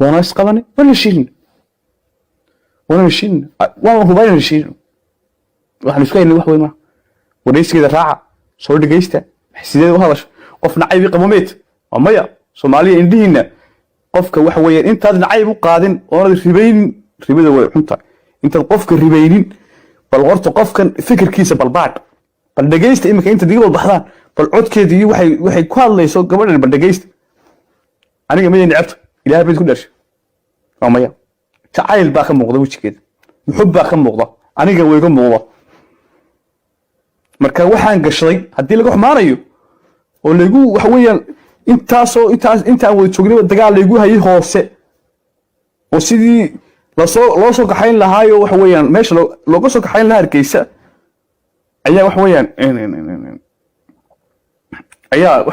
Waana isqabanay, waana heshiinin, waana heshiinin, waan hubaa inaan heshiinin. Waxaan isku haynay wax weyn maaha. Waraysigeeda raaca, soo dhegaysta, sideed u hadasho. Qof nacayb qabo meet waa maya. Soomaaliya, indhihiina qofka waxa weeyaan intaad nacayb u qaadin oonad ribaynin, ribada way xunta, intaad qofka ribaynin, bal horta qofkan fikirkiisa bal baadh, bal dhegaysta. Iminka inta diga baxdaan, bal codkeeda iyo waxay ku hadlayso gabadhan bal dhegaysta. Aniga maya necabta? Ilahay bayd ku dharshay, waa maya. Jacayl baa ka muuqda wejigeeda, muxub baa ka muuqda, aniga wayga muuqda. Marka waxaan gashaday haddii laga xumaanayo oo laygu waxa weeyaan intaasoo intaas intaan wada joognayba dagaal laygu hayay hoose oo sidii loo soo kaxayn lahaayo, waxa weeyaan meesha looga soo kaxayn lahaa Hargeysa ayaa waxa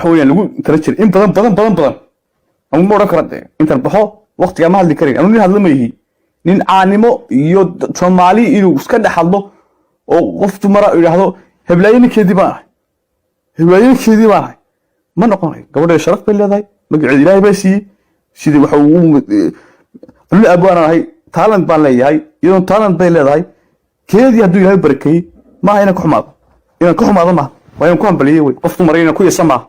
weeyaan lagu tala jiray in badan badan badan badan. Anu ma odhan kara dee intaan baxo waqtigaa ma hadli karin. Anu nin hadla ma yihi, nin caanimo iyo Soomaali inuu iska dhex hadlo oo qof dumara yidhaahdo "Heblaayo ninkeedii baan ahay, heblaayo ninkeedii baan ahay" ma noqonayo. Gabadha sharaf bay leedahay, magaceeda Ilaahay baa siiyey. Sidii waxa uu anu abwaanan ahay, talent baan leeyahay, iyadoon talent bay leedahay. Keedii hadduu Ilaahay barakeeyey, maaha inaan ka xumaado. Inaan ka xumaado maaha, waa inaan ku hambaliyo wey. Qof dumar inaan ku yasa maaha.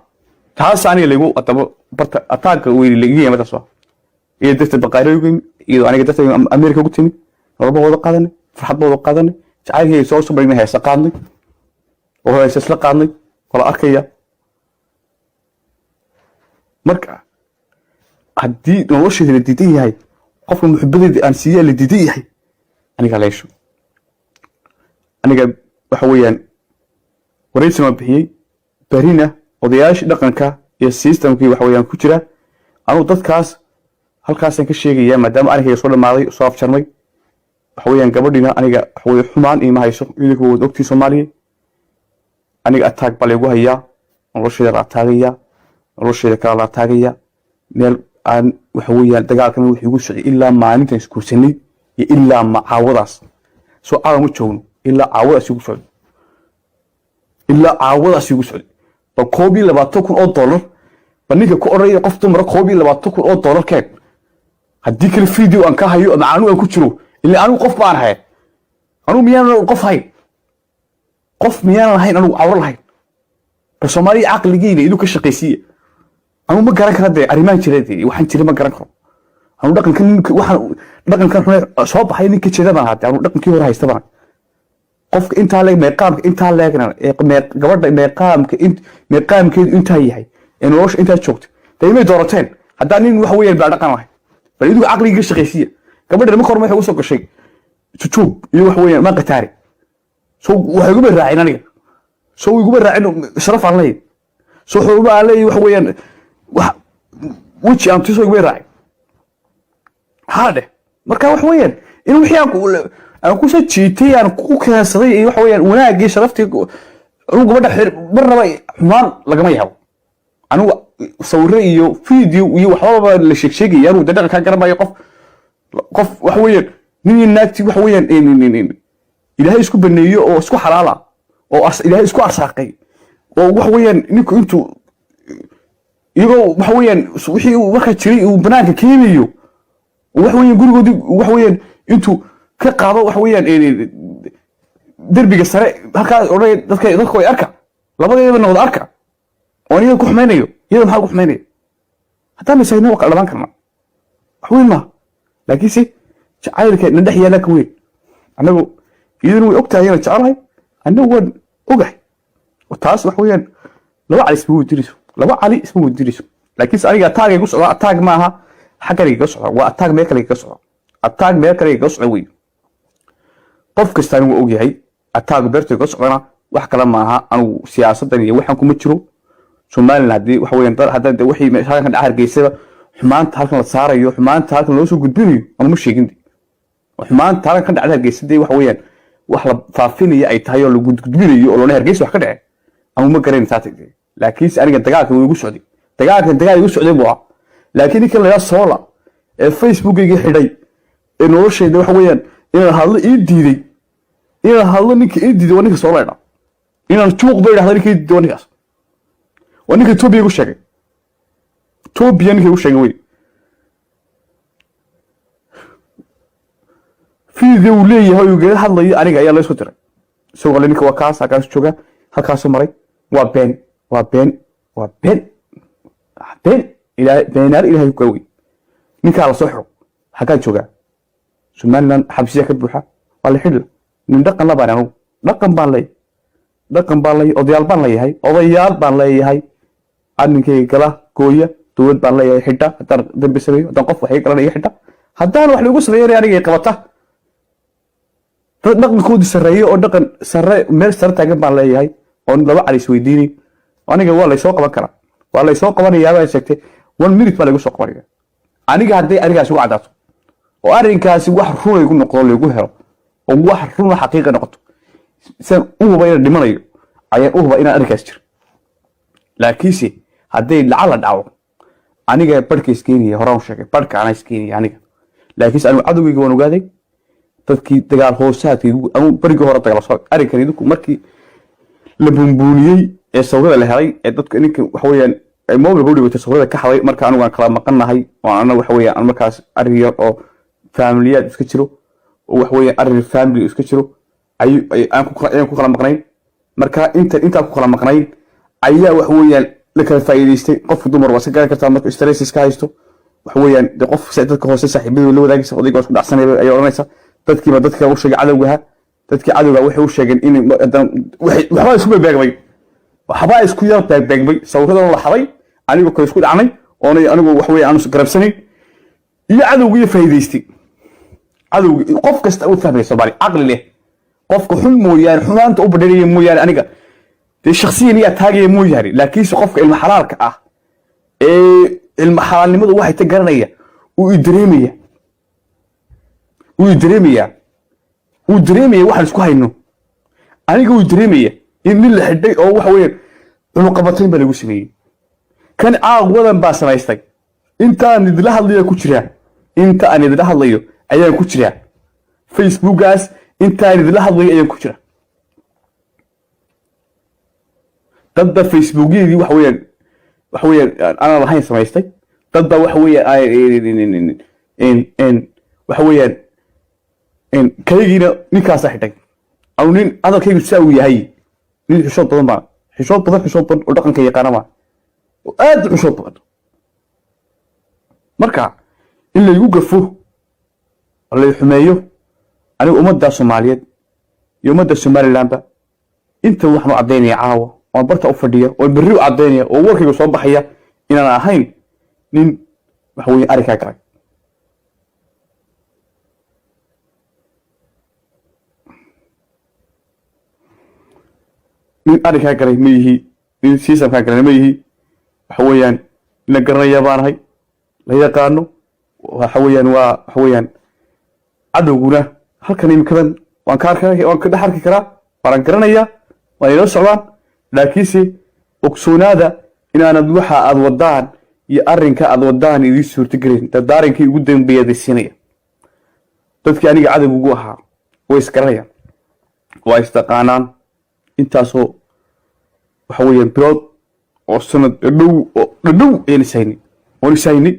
Taas aniga laygu adabo barta ataagga wey lagaga yimid. Taas waa iyo darteed baqaaro ugu yimi, iyadoo aniga darteed Amerika ugu timi. Noloba wada qaadanay, farxad ba wada qaadanay, jacaylkayga soo bandhignay, heesa qaadnay oo heesa isla qaadnay, wala arkaya. Marka haddii nolosheeda la diidan yahay, qofka muxibadeeda aan siiya la diidan yahay, aniga leesho, aniga waxa weeyaan waraysi waan bixiyey. Berina odayaashii dhaqanka iyo systemkii waxa weeyaan ku jira, anugu dadkaas halkaasaan ka sheegaya, maadaama arrinkayga soo dhamaaday, soo afjarmay. Waxa weeyaan gabadhiina aniga waxa weye xumaan iima hayso. Idinku waad ogtii Soomaaliya, aniga attack baa laygu hayaa, nolosheeda la ataagaya, nolosheeda kala la ataagaya. Meel aan waxa weeyaan dagaalkan wuxuu igu socday ilaa maalintan isguursanay iyo ilaa caawadaas. Soo caawa ma joogno, ilaa caawadaas igu socday, ilaa caawadaas igu socday. Ba $21,000 ba ninka ku odhanaya qof dumara $21,000 keen, haddii kale video aan ka hayo ama anigu aan ku jiro. Ilaa anigu qof baan ahay, anigu miyaanan qof hayn? Qof miyaanan lahayn? Anigu cawro lahayn? Bal Soomaaliya, caqligiina iduu ka shaqaysiiya. Anigu ma garan kara dee arrimahan jira, dee waxaan jira ma garan karo. Anigu dhaqankan waxaan dhaqankan xune soo baxay ninka jeeda baan ahaa. Anigu dhaqankii hore haysta baan. Qofka intaa leeg, meeqaamka intaa leegna, gabadha meeqaamka meeqaamkeedu intaa yahay ee nolosha intaa joogta, dee imay doorateen haddaan nin waxa weeyaan baa dhaqan lahay. Bal idigu caqliga ka shaqaysiiya. Gabadha marka hore waxay ugu soo gashay jujuub iyo waxa weeyaan ma qataari, so waxay iguma raacin aniga, so iguma raacin sharaf aan leeyahay, so xurmo aan leeyahay, waxa weeyaan wax weji aan tuso iguma raacin. Haa dheh. Marka waxa weeyaan in wixii aan kusoo jiitay, aan ku keensaday iyo waxa weeyaan wanaaggii, sharaftii, anigu gabadha xir marnaba xumaan lagama yaabo. Anigu sawirro iyo video iyo waxbaba la sheeg sheegaya, anigu dee dhaqankaa garanayo. Qof waxa weeyaan nin iyo naagtii waxa weeyaan Ilaahay isku baneeyo oo isku xalaala oo Ilaahay isku arsaaqay oo waxa weeyaan ninku intuu iyagoo waxa weeyaan wixii uu markaa jiray uu banaanka keenayo, waxa weeyaan gurigoodii waxa weeyaan intuu ka qaado waxa weeyaan derbiga sare halkaa odhanaya dadka way arka, labadeedaba na wada arka, oo aniga ku xumaynayo, iyada maxaa ku xumaynaya? Haddaan misayno waa kala dhamaan karnaa, wax weyn maaha. Laakiinse jacaylka na dhex yaala ka weyn. Annagu iyaduna way og tahay inaan jecelahay, annagu waan ogahay. Oo taas wax weeyaan laba cali isma weydiinayso, laba cali isma weydiinayso. Laakiinse aniga attack igu socdaa, attack maaha xaggan igaga socda, waa attack meel kale igaga socda, attack meel kale igaga socda wey. Qof kastaani wuu ogyahay attack beerta igaga socdana wax kale maaha. Anigu siyaasadan iyo waxaan kuma jiro. Somaliland haddii waxa weeyaan dad hadda de wixii halkan ka dhaca Hargeysaba, xumaanta halkan la saarayo, xumaanta halkan loo soo gudbinayo, anu ma sheegin. Xumaanta halkan ka dhacda Hargeysa dee waxa weeyaan wax la faafinaya ay tahay oo la gudgudbinayo oo loona Hargeysa wax ka dhacay, anu ma garanayn taata. Laakiinse aniga dagaalkan wuu igu socday, dagaalkan dagaal igu socday buu ahaa. Laakiin ninkan la yidhaha Sola ee Facebookayga xidhay ee noloshayda waxa weeyaan inaan hadlo ii diiday, inaan hadlo ninka ii diiday waa ninka Sola idhaa, inaan juuq ba idhahda ninka ii diiday waa ninkaas, waa ninka Etoobiya igu sheegay, Etoobiya ninka igu sheegay wey. Video uu leeyahay uu igaga hadlayo aniga ayaa laysoo diray, isagoo le ninka waa kaas, halkaas jooga, halkaasuu maray. Waa been, waa been, waa been, been. Ilaahay beenaar, Ilaahay ku gawey. Ninkaa la soo xiro, xaggaa joogaa? Somaliland xabsiya ka buuxa, waa la xidhi. Nin dhaqan la baan anugu, dhaqan baan leeyahay, dhaqan baan leeyahay, odayaal baan leeyahay, odayaal baan leeyahay. Arrinkayga gala gooya, dowlad baan leeyahay xidha. Haddaan dambi sameeyo, haddaan qof wax iga galan, iga xidha. Haddaan wax lagu sameeyana, aniga i qabata. Dad dhaqankoodii sarreeyo oo dhaqan sarre, meel sare taagan baan leeyahay, oon laba cali isweydiinay. Aniga waa laysoo qaban karaa, waa laysoo qabanayaa baan sheegtay. One minute baa lagu soo qabanaya aniga hadday arrinkaasi ugu caddaato oo arrinkaasi wax runa igu noqdo, laygu helo oo wax runa xaqiiqa noqoto. Siaan u huba inaan dhimanayo ayaan u huba inaan arrinkaas jiro. Laakiinse hadday lacag la dhaco, aniga barhka iskeenaya, horaan u sheegay, barhka anaa iskeenaya aniga. Laakiinse anigu cadowgeyga waan ogaaday, dadkii dagaal hoosaadkii anu berigii hore dagaal soo arrinkan. Idinku markii la buunbuuniyey ee sawirada la helay ee dadka ninka waxa weeyaan ay mobilka u dhibatay, sawirada ka xaday, marka anigu aan kala maqannahay oo ana waxa weeyaan aan markaas arrin yar oo familiyaad iska jiro oo waxa weeyaan arrin family iska jiro ayuu ayaan ku kala maqnayn. Marka inta intaa ku kala maqnayn ayaa waxa weeyaan la kala faa'iidaystay. Qofka dumar waa iska garan kartaa marka stress iska haysto. Waxa weeyaan dee qof dadka hoose saaxiibadooda la wadaagaysa, odayga waa isku dhacsanaya ayaa odhanaysa. Dadkiiba dadka u sheegay cadowgaha, dadkii cadowga waxay u sheegeen in waxbaa isku beegbeegmay, waxbaa isku yar beegbeegmay. Sawiradan la xaday, anigoo kale isku dhacnay oonay anigu wax weeye aanu garabsanayn iyo cadowgiiyo faa'iidaystay. Cadowgi qof kasta u fahmaya, Soomaali caqli leh, qofka xun mooyaane, xumaanta u badhanaya mooyaane, aniga dee shakhsiyan iyaa taagaya mooyaane. Laakiinse qofka ilma xalaalka ah ee ilma xalaalnimadu waxay ta garanaya uu i dareemaya, wuu i dareemayaa, wuu dareemaya waxaan isku hayno. Aniga wuu dareemaya in nin la xidhay oo waxa weeyaan cunuqabatayn baa lagu sameeyey. Kan caaq wadan baa samaystay. Intaan idila hadlayo ku jiraa, inta aan idila hadlayo ayaan ku jiraa Facebookaas, intaan idila hadlayo ayaan ku jiraa. Dadba Facebookyadii waxa weeyaan aanan lahayn samaystay. Dadba waxa weeyaan waxa weeyaan kaygiina ninkaasa xidhay. Anu nin hadalkaygu saa uu yahay, nin xishood badan baa, xishood badan, xishood badan oo dhaqanka yaqaana baa, oo aad u xishood badan. Marka in laygu gafo oo lay xumeeyo aniga, ummadda Soomaaliyeed iyo ummadda Somalilandba inta waxaan u caddaynaya caawa oon barta u fadhiya oo berri u caddaynaya oo warkayga soo baxaya inaan ahayn nin waxa weeye arrinkaa galay. Nin arrinkaa galay ma yihi, nin siisamkaa galay ma yihi. Waxa weeyaan la garanaya baanahay, la yaqaano. Waxa weeyaan waa waxa weeyaan cadowguna halkan imikadan waan ka arki, waan ka dhex arki karaa, waanan garanayaa, waan ila socdaan. Laakiinse ogsoonaada inaanad waxa aad wadaan iyo arrinka aad wadaan idiin suurtagelin. Dardaarankii ugu dambeeya siinaya dadkii aniga cadowga ugu ahaa way isgaranayaan, waa istaqaanaan. Intaasoo waxa weeyaan bilood oo sanad dhadhow oo dhadhow ayaan ishaynay, oon ishaynay,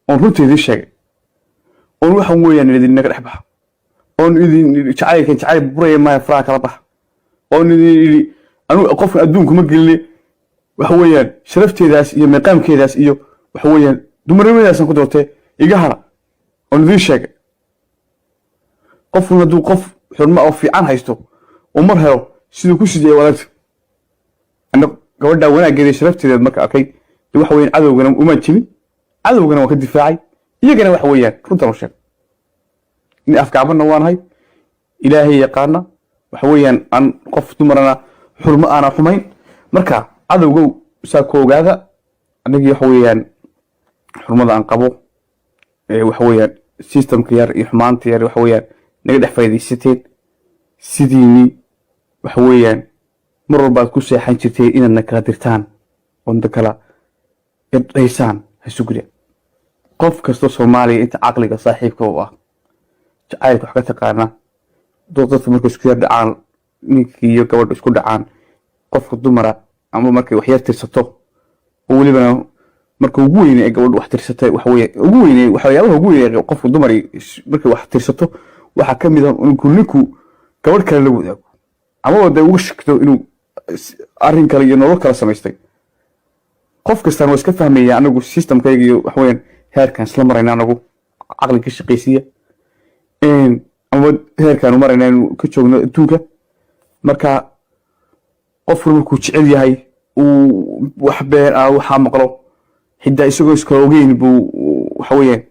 oon runta idiin sheegay, oon waxan weeyaan idin naga dhex baxa, oon idin jacaylkan jacayl buraya maaya, faraha kala baxa, oon idin idhi anigu qofkan adduunku ma geline. Waxa weeyaan sharafteedaas iyo meeqaamkeedaas iyo waxa weeyaan dumarnimadaasaan ku doortee, iga hara, oon idiin sheegay. Qofkun hadduu qof xurmo oo fiican haysto oo mar helo, siduu ku sideeya wadaagta. Ana gabadhaa wanaaggeeda iyo sharafteedeed marka arkay de waxa weeyaan cadowgana umaan jebin, cadowgana waan ka difaacay, iyagana waxa weeyaan runtan u sheegay. Nin afgaabanna waanahay, Ilaahay yaqaana, waxa weeyaan aan qof dumarana xurmo aanan xumayn. Marka cadowgow saa ku ogaada, anigii waxa weeyaan xurmada aan qabo ee waxa weeyaan systemka yar iyo xumaanta yar waxa weeyaan naga dhex faa'iidaysateen. Sidiinii waxa weeyaan mar walbaad ku seexan jirteen inaadna kala dirtaan oodna kala irdhaysaan, ha sugina. Qof kastoo Soomaaliya inta caqliga saaxiibka u ah, jacaylka wax ka taqaana, dadka markay isku yar dhacaan, ninkii iyo gabadha isku dhacaan, qofka dumara ama markay wax yar tirsato, oo welibana marka ugu weyne ee gabadhu wax tirsatay, waxa weeye ugu weyne, waxyaabaha ugu weyne ee qofka dumar markay wax tirsato Waxaa ka mid ah inuu ninku gabadh kale la wadaago, amaba dee uga shakto inuu arrin kale iyo nolol kale samaystay. Qof kastaan waa iska fahmaya. Anagu systemkayga iyo waxa weeyaan heerkaan isla marayna, anagu caqli ka shaqaysiiya ama heerkaanu marayna inuu ka joogno adduunka. Marka qofku markuu jecel yahay uu wax been ah waxaa maqlo, xitaa isagoo iska ogeyn buu waxa weeyaan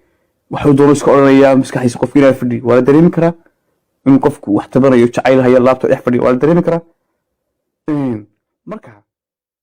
waxuu doono iska odhanayaa. Maskaxdiisa qofka inaa fadhiyo waa la dareemi karaa. Inuu qofku wax tabanayo, jacayl haya, laabta dhex fadhiyo waa la dareemi karaa. Marka